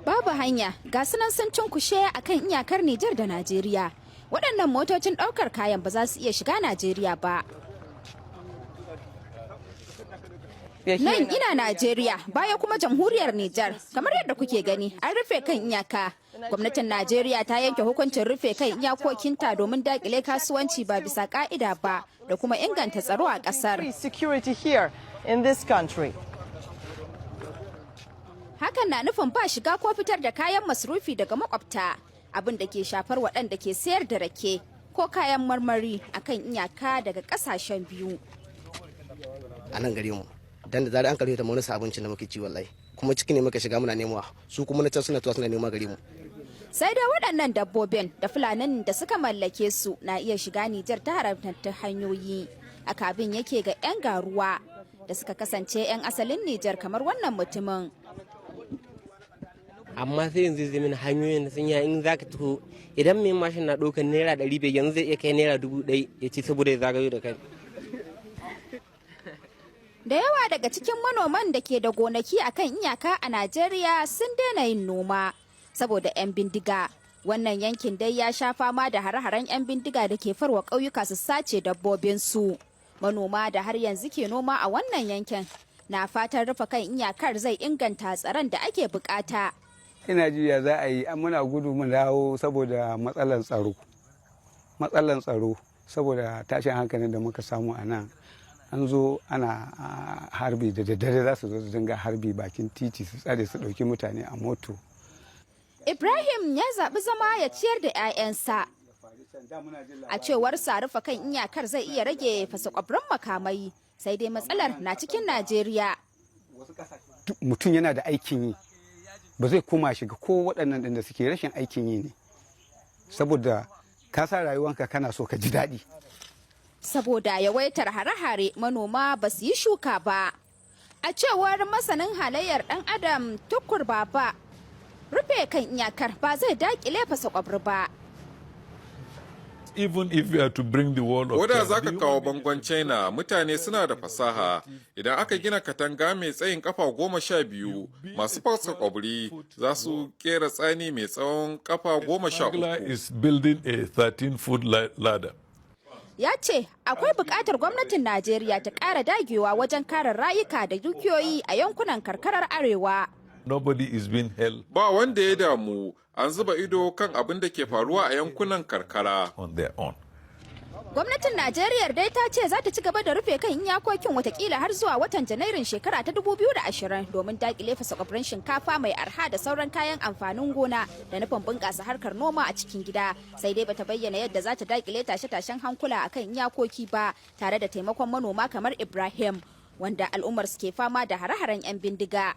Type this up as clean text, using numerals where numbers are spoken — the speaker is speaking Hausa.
Babu hanya, ga sunan sun cunkushe a kan iyakar Nijar da Najeriya. Waɗannan motocin ɗaukar kayan ba za su iya shiga Najeriya ba. Nan ina Najeriya, baya kuma Jamhuriyar Nijar. Kamar yadda kuke gani, an rufe kan iyaka. Gwamnatin Najeriya ta yanke hukuncin rufe kan iyakokinta domin dakile kasuwanci ba bisa ka'ida ba da kuma inganta tsaro a ƙasar. Security here in this country. Hakan na nufin ba shiga ko fitar da kayan masarufi daga makwabta, abin da ke shafar waɗanda ke sayar da rake ko kayan marmari akan iyaka daga ƙasashen biyu. A nan gare mu, dan da zarar an karfe ta, mu rasa abincin da muke ci wallahi, kuma ciki ne muka shiga muna nemowa, su kuma na can suna tuwa suna nema gare mu. Sai dai waɗannan dabbobin da Fulanin da suka mallake su na iya shiga Nijar ta haramtattun hanyoyi. Akabin yake ga 'yan garuwa da suka kasance 'yan asalin Nijar kamar wannan mutumin. Amma sai yanzu zai mini hanyoyin da sun yi, in za ka taho, idan mai mashin na ɗaukar ₦500, yanzu zai iya kai ₦1,000 ya ci saboda ya zagayo da kai. Da yawa daga cikin manoman da ke da gonaki a kan iyaka a Najeriya sun daina yin noma saboda 'yan bindiga. Wannan yankin dai ya sha fama da hare-haren 'yan bindiga da ke farwa ƙauyuka su sace dabbobinsu. Manoma da har yanzu ke noma a wannan yankin na fatan rufe kan iyakar zai inganta tsaron da ake bukata. Ina juya za a yi, muna gudu mu dawo saboda matsalar tsaro, matsalar tsaro, saboda tashin hankalin da muka samu a nan. An zo ana harbi da daddare, za su zo su dinga harbi bakin titi, su tsare, su ɗauki mutane a moto. Ibrahim ya zaɓi zama ya ciyar da 'ya'yansa. A cewar sa, rufe kan iyakar zai iya rage fasakwabrin makamai, sai dai matsalar na cikin Najeriya. Mutum yana da aikin yi, ba zai koma shiga ko waɗannan ɗin da suke rashin aikin yi ne, saboda ka sa rayuwanka kana so ka ji daɗi. Saboda yawaitar hare-hare, manoma ba su yi shuka ba. A cewar masanin halayyar ɗan Adam Tukur Baba, rufe kan iyakar ba zai dakile fasa kwabri ba. Even if we are to bring the wall of Ko da China, za ka kawo bangon China, mutane suna da fasaha. Idan aka gina katanga mai tsayin kafa 12, masu fasa kwabri za su kera tsani mai tsawon kafa goma sha smuggler uku. is building a 13-foot ladder. Ya ce akwai buƙatar gwamnatin Najeriya ta ƙara dagewa wajen kare rayuka da dukiyoyi a yankunan karkarar Arewa. Nobody is being held Ba wanda ya damu, an zuba ido kan abin da ke faruwa a yankunan karkara. on their own. Gwamnatin Najeriya dai ta ce za ta ci gaba da rufe kan iyakokin, watakila har zuwa watan Janairun shekara ta 2020, domin dakile fasakwabrin shinkafa mai arha da sauran kayan amfanin gona da nufin bunƙasa harkar noma a cikin gida. Sai dai bata bayyana yadda za ta dakile tashe-tashen hankula akan iyakoki ba tare da taimakon manoma kamar Ibrahim, wanda al'ummar suke fama da hare-haren 'yan bindiga.